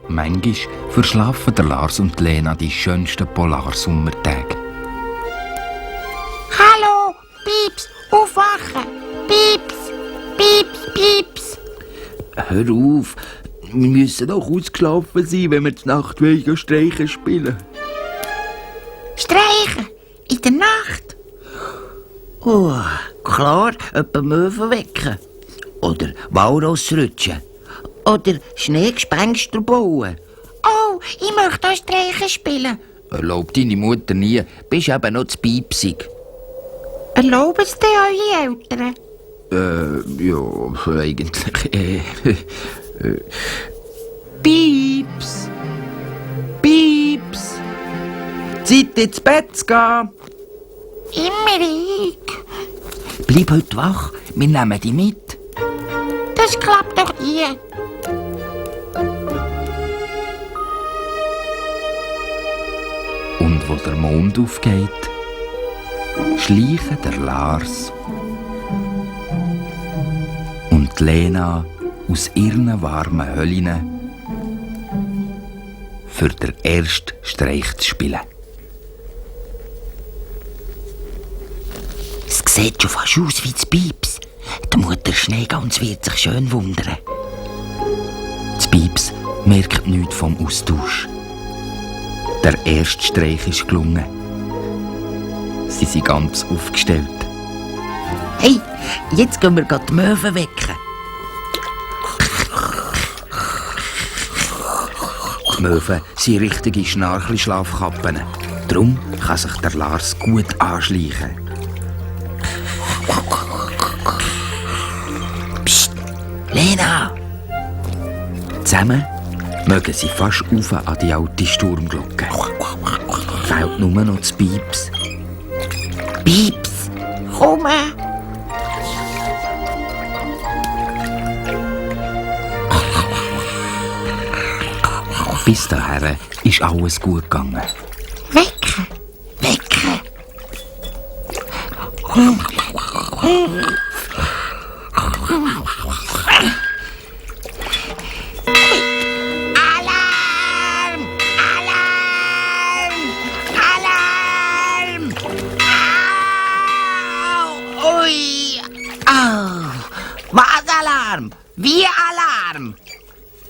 Manchmal verschlafen der Lars und Lena die schönsten Polarsommertage. Hallo, Pieps, aufwachen! Pieps, Pieps, Pieps! Hör auf, wir müssen doch ausgeschlafen sein, wenn wir die Nacht wegen Streichen spielen. Streichen? In der Nacht? Oh, klar, etwa Möwen wecken. Oder Walross rutschen. Oder Schneegespenster bauen. Oh, ich möchte auch Streichen spielen. Erlaubt deine Mutter nie, bist eben noch zu piepsig. Erlauben es dir eure Eltern? Ja, eigentlich. Pieps! Pieps! Zeit ins Bett zu gehen! Immer ich. Bleib heute wach, wir nehmen dich mit. Das klappt doch nie. Und wo der Mond aufgeht, schleichen der Lars und die Lena aus ihren warmen Höhlen für den ersten Streich zu spielen. Es sieht schon fast aus wie das Pieps. Die Mutter Schneegans wird sich schön wundern. Das Pieps merkt nichts vom Austausch. Der erste Streich ist gelungen. Sie sind ganz aufgestellt. Hey, jetzt gehen wir grad die Möwen wecken. Die Möwen sind richtige Schnarchli-Schlafkappen. Darum kann sich der Lars gut anschleichen. Psst, Lena! Zusammen mögen sie fast rauf an die alte Sturmglocke. Fehlt nur noch das Pieps. Pieps! Komm. Bis dahin ist alles gut gegangen. Wecken. Wecken! Alarm! Alarm! Alarm! Au! Ui! Au! Was Alarm? Wie Alarm?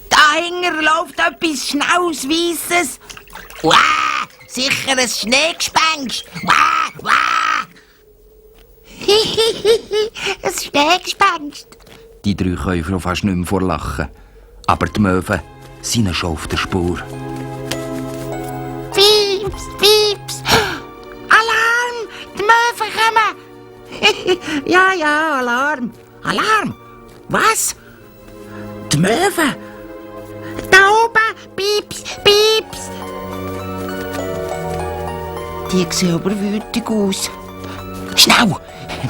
Dahinter läuft etwas Schnelles, Weisses. Wah! Sicher ein Schneegespenst! Wah! Wah! Ein Schneegespenst! Die drei können froh fast nicht mehr vor Lachen. Aber die Möwen sind schon auf der Spur. Pieps! Pieps! Alarm! Die Möwen kommen! Ja, Alarm! Alarm! Was? Die Möwen! Da oben! Pieps! Pieps! Die sehen aber wütig aus. Schnell!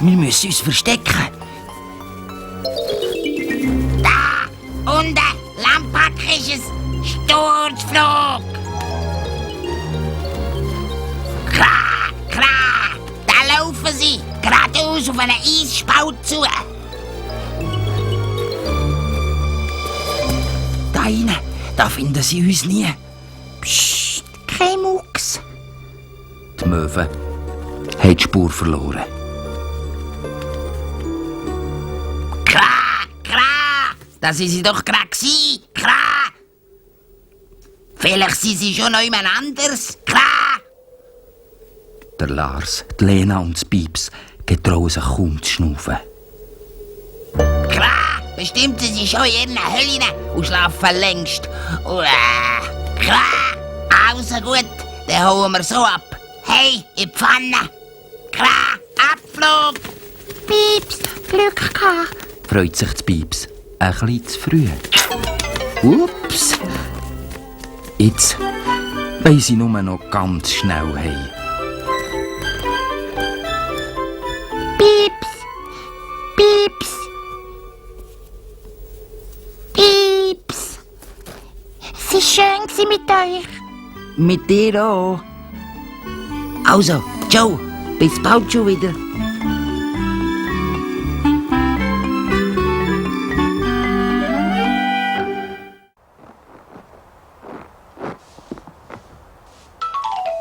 Wir müssen uns verstecken. Da! Unten! Lampack ist es! Sturzflug! Kra! Kra! Da laufen sie! Geradeaus auf einen Eisspalt zu! Da rein, da finden sie uns nie. Psst! Kein Mucks! Die Möwen haben die Spur verloren. Kra! Kra! Das sind sie doch gerade gsi! Kra! Vielleicht sind sie schon noch jemand anders! Kra! Der Lars, die Lena und das Pieps getrauen sich kaum zu schnaufen. Kra! Bestimmt sind sie schon in ihren Höhlen und schlafen längst. Kra! Also gut, dann hauen wir so ab. Hey, in die Pfanne! Kra! Abflug! Pieps, Glück gehabt. Freut sich das Pieps ein bisschen zu früh. Ups! Jetzt wollen sie nur noch ganz schnell heim. Pieps! Pieps! Pieps! Es war schön mit euch. Mit dir auch. Also, Joe, bis bald schon wieder.